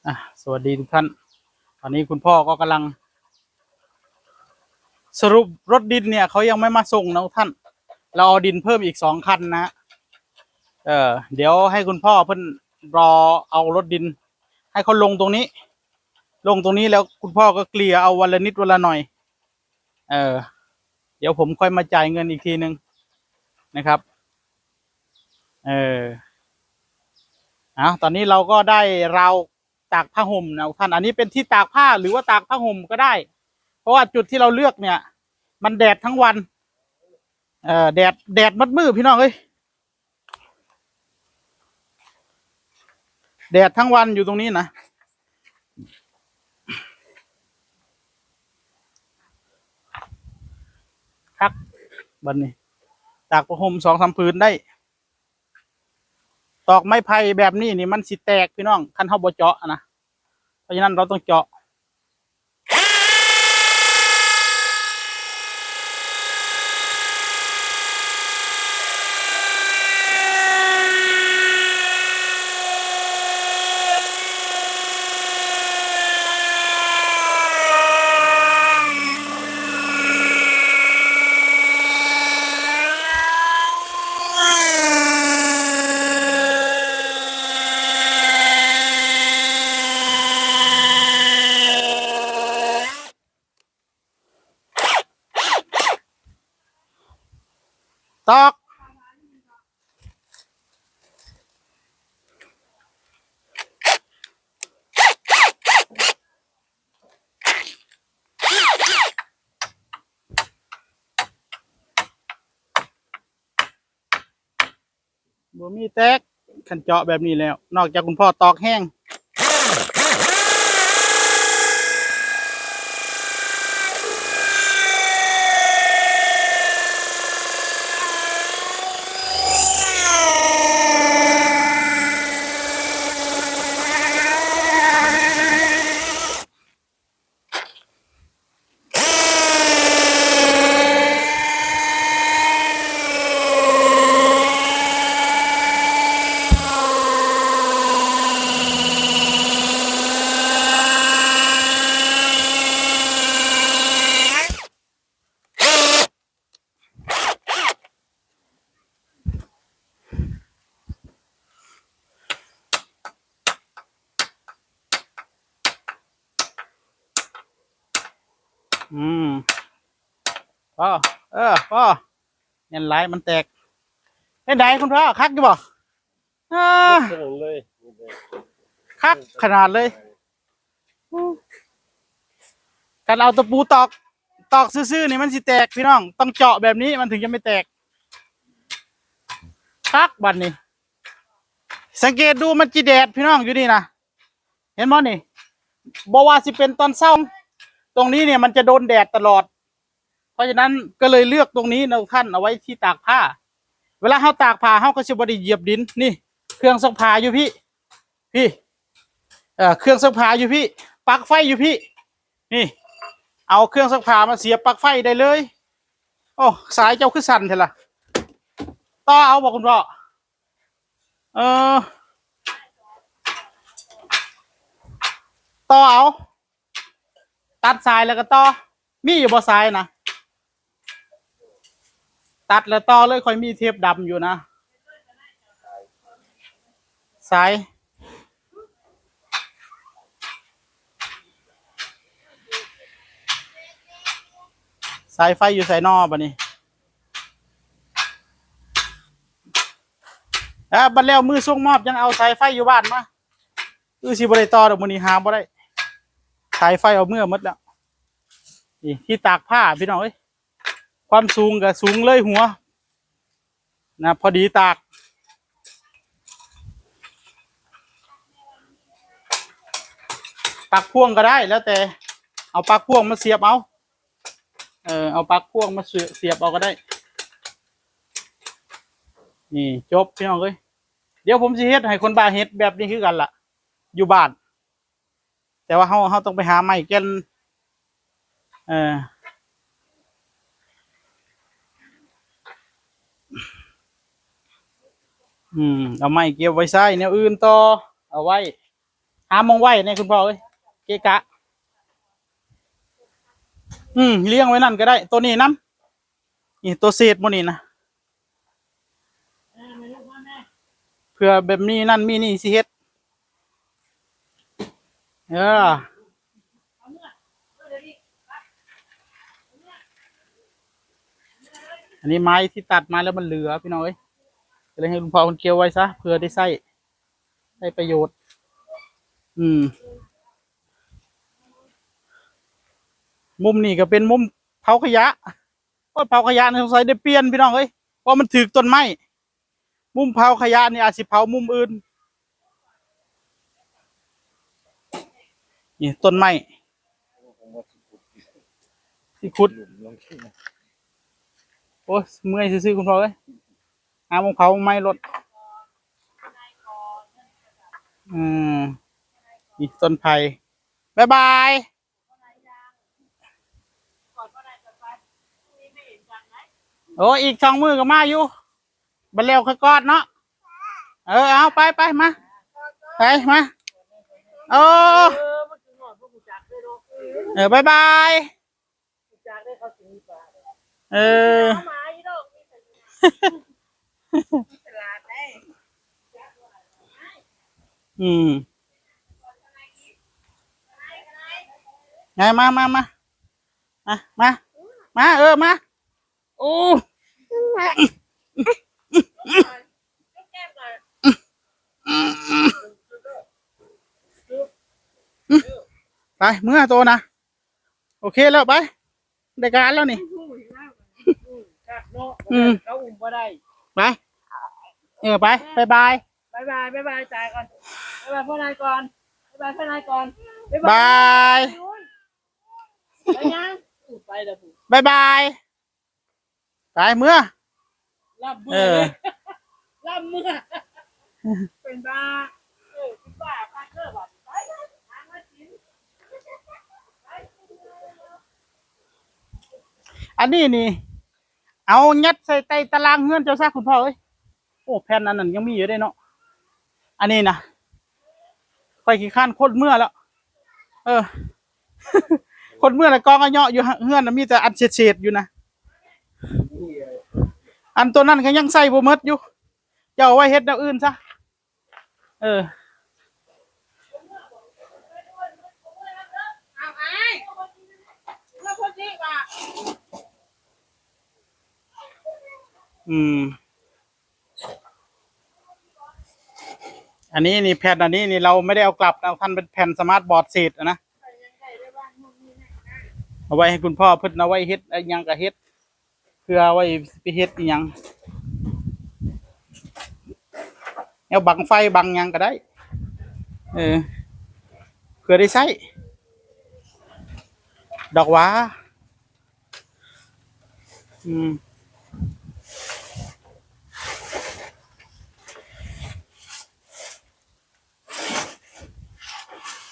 ອ່ะ สวัสดีทุกท่าน ตอนนี้คุณพ่อก็กำลังสรุปรถดินเนี่ย เขายังไม่มาส่งนะทุกท่าน เราเอาดินเพิ่มอีกสองคันนะ เออ เดี๋ยวให้คุณพ่อเพิ่นรอเอารถดิน ให้เขาลงตรงนี้ ลงตรงนี้แล้วคุณพ่อก็เกลี่ยเอาวันละนิดวันละหน่อย เออ เดี๋ยวผมค่อยมาจ่ายเงินอีกทีหนึ่งนะครับ เออ เอา ตอนนี้เราก็ได้ราวตากผ้าห่มนะทุกท่าน อันนี้เป็นที่ตากผ้าหรือว่าตากผ้าห่มก็ได้ เพราะว่าจุดที่เราเลือกเนี่ย มันแดดทั้งวัน เออ แดด แดดมัดมือพี่น้องเอ้ย แดดทั้งวันอยู่ตรงนี้นะ คัก บัดนี้ ตากผ้าห่มสองสามผืนได้ ตอกไม้ไผ่แบบนี้นี่มันสิแตกพี่น้อง คันเฮาบ่เจาะนะ เพราะฉะนั้นเราต้องเจาะ ตอก บ่มีแตก คันเจาะแบบนี้แล้ว นอกจากคุณพ่อตอกแฮง อืม พอ เออ พอ แน่นหลายมันแตก เป็นไดคุณพ่อ คักอยู่บ่ อ่า คักขนาดเลย คันเอาตะปูตอก ตอกซื่อๆ นี่มันสิแตกพี่น้อง ต้องเจาะแบบนี้มันถึงจะไม่แตก คักบัดนี้ สังเกตดูมันจิแดดพี่น้องอยู่นี่นะ เห็นบ่นี่ บ่ว่าสิเป็นตอนเช้า ตรงนี้เนี่ยมันจะโดนแดดตลอด เพราะฉะนั้นก็เลยเลือกตรงนี้นะทุกท่าน เอาไว้ที่ตากผ้า เวลาเฮาตากผ้าเฮาก็สิบ่ได้เหยียบดิน นี่ เครื่องซักผ้าอยู่พี้ พี้ เอ่อ เครื่องซักผ้าอยู่พี้ ปลั๊กไฟอยู่พี้ นี่ เอาเครื่องซักผ้ามาเสียบปลั๊กไฟได้เลย โอ้ สายเจ้าคือสั่นแท้ล่ะ ต่อเอาบ่คุณพ่อ เออ ต่อเอา ตัดสายแล้วก็ต่อ มีอยู่บ่สายนะ ตัดแล้วต่อเลย ข้อยมีเทปดำอยู่นะ สาย สายไฟอยู่ไสน้อบัดนี้ อ่า บัดแล้วมื้อส่งมอบจั่งเอาสายไฟอยู่บ้านมา คือสิบ่ได้ต่อดอก มื้อนี้หาบ่ได้ สายไฟเอาเมือหมดแล้ว นี่ที่ตากผ้าพี่น้องเอ้ย ความสูงก็สูงเลยหัว นะ พอดีตาก ปลั๊กพ่วงก็ได้ แล้วแต่ เอาปลั๊กพ่วงมาเสียบเอา เออ เอาปลั๊กพ่วงมาเสียบ เสียบเอาก็ได้ นี่จบพี่น้องเอ้ย เดี๋ยวผมสิเฮ็ดให้คนบ้าเฮ็ดแบบนี้คือกันล่ะ อยู่บ้าน แต่ว่าเฮา เฮาต้องไปหาไม้แก่น เออ อืม เอาไม้เก็บไว้ใช้แนวอื่นต่อ เอาไว้ ຫາໝ່ອງໄວ້ແດ່ຄຸນພໍ່ເອີຍ ເກະກະ. ອືມ ລ້ຽງໄວ້ນັ້ນກໍໄດ້ ໂຕນີ້ນຳ ນີ້ ໂຕເສດໝົດນີ້ນະ ເພື່ອແບບມີນັ້ນມີນີ້ຊິເຮັດ ເອີ. ອັນນີ້ໄມ້ທີ່ຕັດມາແລ້ວມັນເຫຼືອ ພີ່ນ້ອງເອີຍ ກໍເລີຍໃຫ້ລຸງພໍ່ເພິ່ນກ່ຽວໄວ້ຊະ ເພື່ອໄດ້ໃຊ້ ໄດ້ປະໂຫຍດ. ອືມ ມຸມນີ້ກໍເປັນມຸມເຜົາຂະຫຍະ. ໂອ້ຍ ເຜົາຂະຫຍະນີ້ສົງໄສໄດ້ປ່ຽນ ພີ່ນ້ອງເອີຍ ເພາະມັນຖືກຕົ້ນໄມ້. ມຸມເຜົາຂະຫຍະນີ້ອາດຊິເຜົາມຸມອື່ນ. ນີ້ຕົ້ນໄມ້ ຊິຂຸດ. ໂອ້ຍ ເມື່ອຍຊື່ໆ ຄຸນພໍ່ເອີຍ ຫາໝ່ອງເຜົາໝ່ອງໄມ້ໂລດ. ອືມ ນີ້ຕົ້ນໄຜ່. ບາຍບາຍ. ໂອ້ ອີກສອງມື້ກໍມາຢູ່ ບັດແລ້ວຄ່ອຍກອດເນາະ. ເອີ ເອົາ ໄປ ໄປ ມາ ໄປ ມາ. ໂອ້ ເອີ ບາຍບາຍ. ເອີ ອືມ ມາ ມາ ມາ ມາ ມາ ເອີ ມາ. ໂອ້ ໄປ ເມືອໂຕນະ. ໂອເຄແລ້ວ ໄປ ໄດ້ການແລ້ວນີ້. ອືມ ເຂົາອຸ້ມບໍ່ໄດ້ ໄປ ເອີ ໄປ ບາຍບາຍ. ບາຍບາຍ ບາຍບາຍ ຕາຍກ່ອນ ບາຍບາຍ ພໍ່ນາຍກ່ອນ ບາຍບາຍ ພໍ່ນາຍກ່ອນ ບາຍບາຍ. ໄປຍັງ ໄປແລ້ວພຸ້ນ ບາຍບາຍ. ໄປເມືອ ລຳເມືອ ເອີ ລຳເມືອ ເປັນບ້າ ເອີ ເປັນບ້າຄັກເດີ ບາດນີ້ ໄປ ຫາເງິນກິນ. ອັນນີ້ນີ້ ເອົາຍັດໃສ່ໃຕ້ຕາລາງເຮືອນເຈົ້າຊະ ຄຸນພໍ່ເອີຍ. ໂອ້ ແຜ່ນອັນນັ້ນຍັງມີຢູ່ເດ້ເນາະ ອັນນີ້ນະ. ຂ້ອຍຂີ້ຄ້ານຂົນເມືອແລ້ວ ເອີ ຂົນເມືອແລ້ວ ກອງອະເຍາະຢູ່ເຮືອນນະ ມີແຕ່ອັນເສດໆຢູ່ນະ. ອັນໂຕນັ້ນກໍຍັງໃສ່ບໍ່ໝົດຢູ່ ເຈົ້າເອົາໄວ້ເຮັດແນວອື່ນຊະ. ເອີ ອືມ. ອັນນີ້ນີ້ ແຜ່ນອັນນີ້ນີ້ ເຮົາໄມ່ໄດ້ເອົາກັບນະ ມັນເປັນແຜ່ນສະມາດບອດເສດນະ ເອົາໄວ້ໃຫ້ຄຸນພໍ່ເພິ່ນເອົາໄວ້ເຮັດອີ່ຫຍັງກໍເຮັດ ເພື່ອໄວ້ໄປເຮັດອີ່ຫຍັງ ແນວບັງໄຟບັງຫຍັງກໍໄດ້ ເອີ ເພື່ອໄດ້ໃຊ້ດອກຫວາ. ອືມ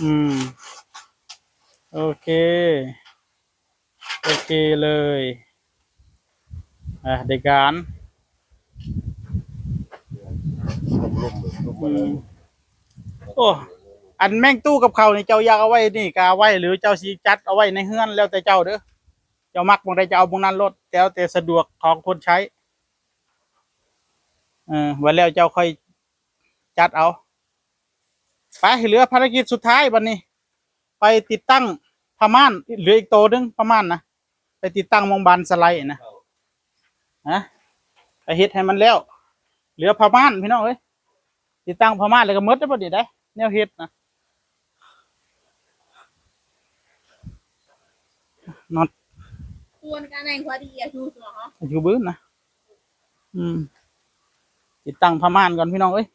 ອືມ ໂອເຄ ໂອເຄເລີຍ ອ່າ ໄດ້ການ ອືມ. ໂອ້ ອັນແມ່ງຕູ້ກັບເຂົ້ານີ້ ເຈົ້າຢາກເອົາໄວ້ນີ້ກໍເອົາໄວ້ ຫຼືເຈົ້າຊິຈັດເອົາໄວ້ໃນເຮືອນ ແລ້ວແຕ່ເຈົ້າເດີ. ເຈົ້າມັກໝ່ອງໃດ ເຈົ້າເອົາໝ່ອງນັ້ນໂລດ ແລ້ວແຕ່ສະດວກຂອງຄົນໃຊ້. ເອີ ວ່າແລ້ວເຈົ້າຄ່ອຍຈັດເອົາ. ໄປ ເຫຼືອພາລະກິດສຸດທ້າຍບັດນີ້ ໄປຕິດຕັ້ງຜ້າມ່ານ ເຫຼືອອີກໂຕໜຶ່ງຜ້າມ່ານນະ ໄປຕິດຕັ້ງໝ່ອງບານສະໄລນະ ຮະ ໄປເຮັດໃຫ້ມັນແລ້ວ ເຫຼືອຜ້າມ່ານ ພີ່ນ້ອງເອີຍ. ຕິດຕັ້ງຜ້າມ່ານແລ້ວກໍໝົດແລ້ວບັດນີ້ໄດ໋ ແນວເຮັດນະ ນັອດ Tuôn cái này qua đi à, hư rồi hả? ຢູ່ບຶ້ນນະ ອືມ ຕິດຕັ້ງຜ້າມ່ານກ່ອນ ພີ່ນ້ອງເອີຍ.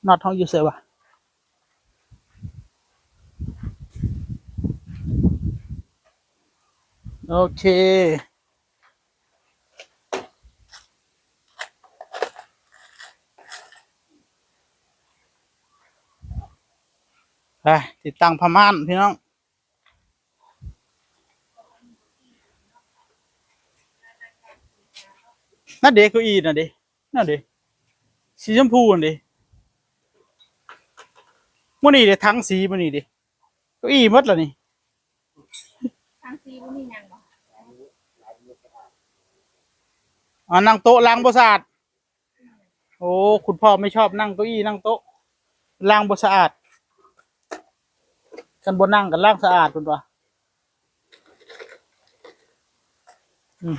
ນັອດເຮົາຢູ່ໃສວະ? ໂອເຄ ໄປ ຕິດຕັ້ງຜ້າມ່ານ ພີ່ນ້ອງ. ນັ້ນເດ ເກົ້າອີ່ນັ້ນເດ ນັ້ນເດ ສີຊຳພູຫັ້ນເດ. ມື້ນີ້ເດ ຖັງສີມື້ນີ້ເດ ເກົ້າอี้ໝົດລະນີ້. ທາງຊີບໍ່ມີຫຍັງບໍ່? ອ່າ ນັ່ງໂຕະລ້າງບໍ່ສະອາດ. ໂອ້ ຄຸນພໍ່ໄມ່ຊອບນັ່ງເກົ້າອີ້ນັ່ງໂຕະ ລ້າງບໍ່ສະອາດ. ຄັນບໍ່ນັ່ງກໍລ້າງສະອາດ ເພິ່ນວ່າ. ອືມ